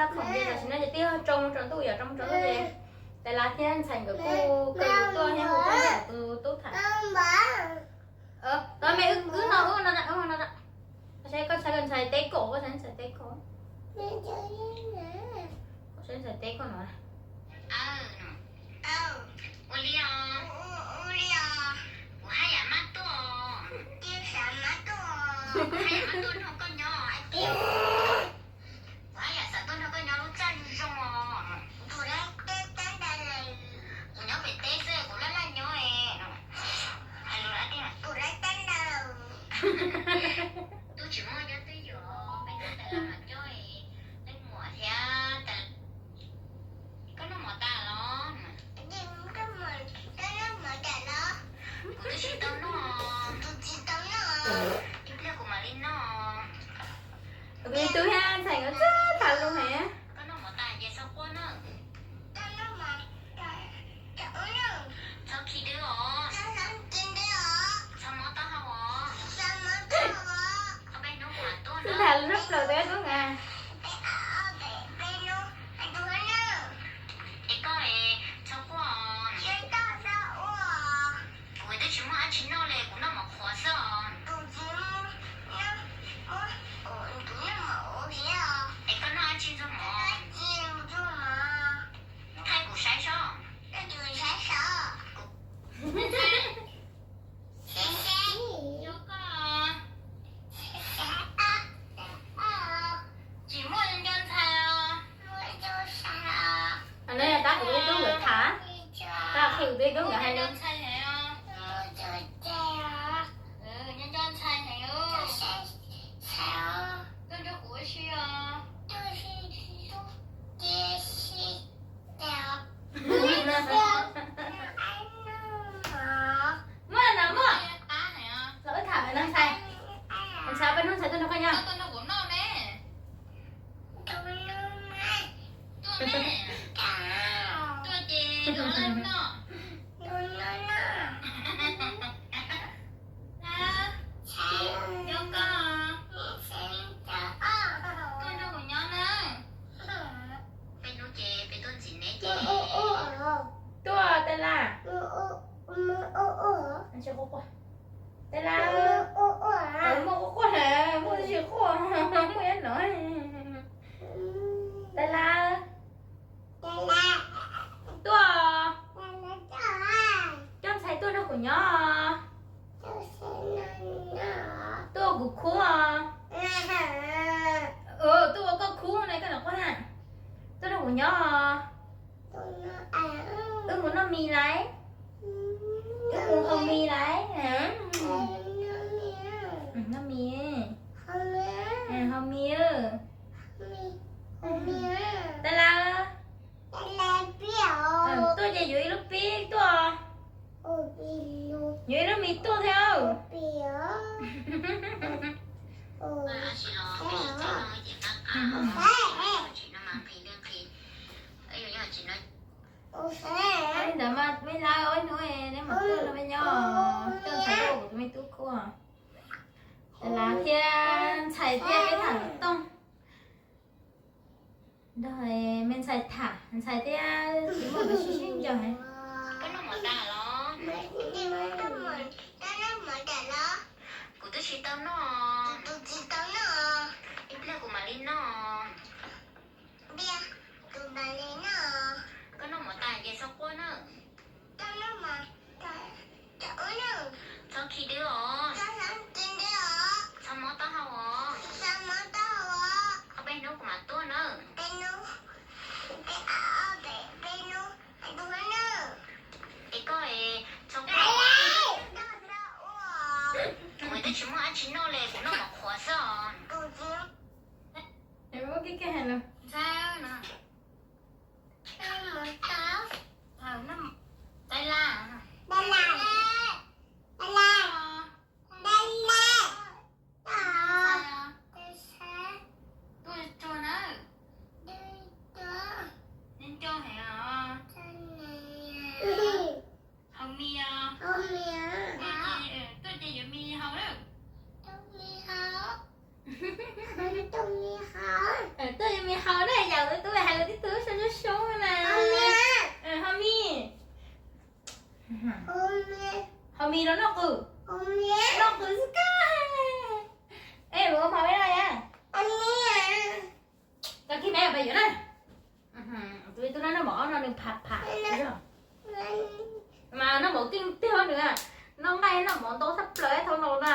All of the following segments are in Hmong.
Khoom ces tam sim no ces twb yog tsaus mus tsaus ntuj, yog tsaus mus tsaus ntuj ces Tais Lav thiab Ntxhais nkawd kuj kawg tuaj thiab, kuj tuaj nrog tus tub tham. Tod me wb no, wb no, wb no. Koj saib koj ntxhais teb koj, koj saib ntxhais teb koj. Koj saib ntxhais teb koj no. Ua li os. Ua li os. Kuv haj yam mab tuaj. Kuv haj yam mab tuaj nrog koj nyob. Kuv haj yam xav tuaj nrog koj nyob lub txaj zoo os. Kuv nyob pem teb xwb, kuv laj laj nyob. Hais lus lawm tiag, kuv laj laj nyob. Twb tsis muaj nyob twj ywm, peb nyob tas los coj leej muam thiab tas. Koj noj mov tas los? Kuv twb tsis tau noj, ib pliag kuv mam li noj. Kuv tus tub thiab Ntxhais nkawd txawj tham lus heev. Koj noj mov tas ces txhob quaj na. Txhob khi dwb os. Txhob mob taub hau os. Ob peb hnub kuv mam tuaj na. Tham lus nrog plaws tau ib tub nka. Es koj es txhob quaj os. Kuv twb tsis muaj dab tsi noj li, kuv noj mov qhuav xwb os. Es koj noj dab tsi ntxuag mov? Thaij kuv saib sob. Tsis muaj nco ntxhais os. Tab kuv ib tub nkawd tham, tab qhwv kuv ib tub nkawd hais nco ntxhais heev os. Nco ntxhais heev os. Tuaj nrog kuv ua si os. Muaj no muaj. Los wb tham ntxhais, ntxhais peb hnub ntxhais tuaj nrog koj nyob. Tuaj ces los noj. Nco koj, tuaj nrog kuv nyob na. Peb hnub ces peb tuaj ntxiv neb ces. Tuaj Tais Laj. Tais Laj, muaj quaj quaj, muaj tsis quaj, muaj nyob no. Tais Laj, tuaj, coj ntxhais tuaj nrog kuv nyob. Tuaj ua kuv khub os. Tuaj ua koj khub na, koj los quaj na. Tuaj nrog kuv nyob os. Wb mus noj mis lawm. Wb mus haus mis lawm. Noj mis, haus mis. Tais Laj, tuaj ces yuav ib lub pib tuaj. Yuav ib lub mis tuaj thiab. Li ntawd mas me lawv, ib hnub neb mam tuaj nrog peb nyob, coj ntxhais tuaj ua kuv tus me tub khub. Tais Laj thiab Ntxhais thiab peb tham lus tooj. Nrog me ntxhais tham, ntxhais thiab tsis muaj tus sib sib ncaws heev. Koj noj mov tas los? Kuv twb tsis tau noj. Ib pliag kuv mam li noj. Koj noj mov tas ces txhob quaj na. Txhob khi dwb os. Txhob mob taub hau os. Ob peb hnub kuv mam tuaj na. Es koj es txhob quaj. Kuv twb tsis muaj dab tsi noj li, kuv noj mov qhuav xwb os. Tuaj tsuag na. Nco heev os. Haus mis os. Tuaj ces yuav mis haus na. Tuaj yuav mis haus na yom. Yuav na, tus ib tug noj noj mov no nws pham pham. Mas noj mov keej tiag nws, noj nqaij noj mov ntau tshaj plaws thaum no na.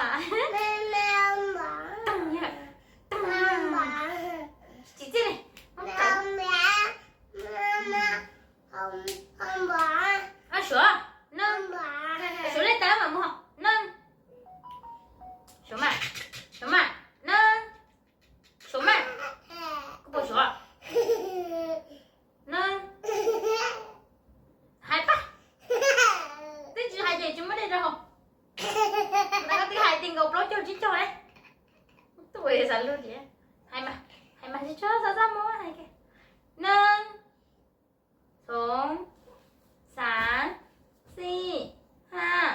Tsis txiaj li. Suav, neeg. Suav lej tas mas mus neeg. Suav mas, suav mas, neeg. Suav mas, koj puas suav? Neeg. Hais pab. Twb tsis hais ces tsis muaj dej rau hauv. Ntawd koj twb hais ti nkaus plaub caug tsib caug li. Tuaj xav lub diav. Hais mas, hais mas tsis tshua xav xab mus hais. Neeg, xoov, xav, xij, haj,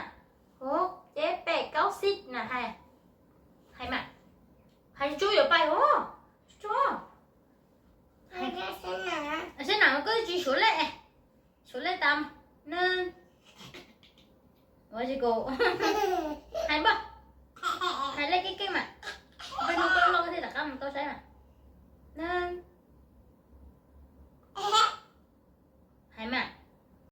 hub, ceb, pem, kaub, xib na hais. Hais mas, hais tsuj yuav pais os. Tsuj. Sab nam koj tsis suav lej. Suav lej tas, neeg. Ua tsis kaus. Hais npaj.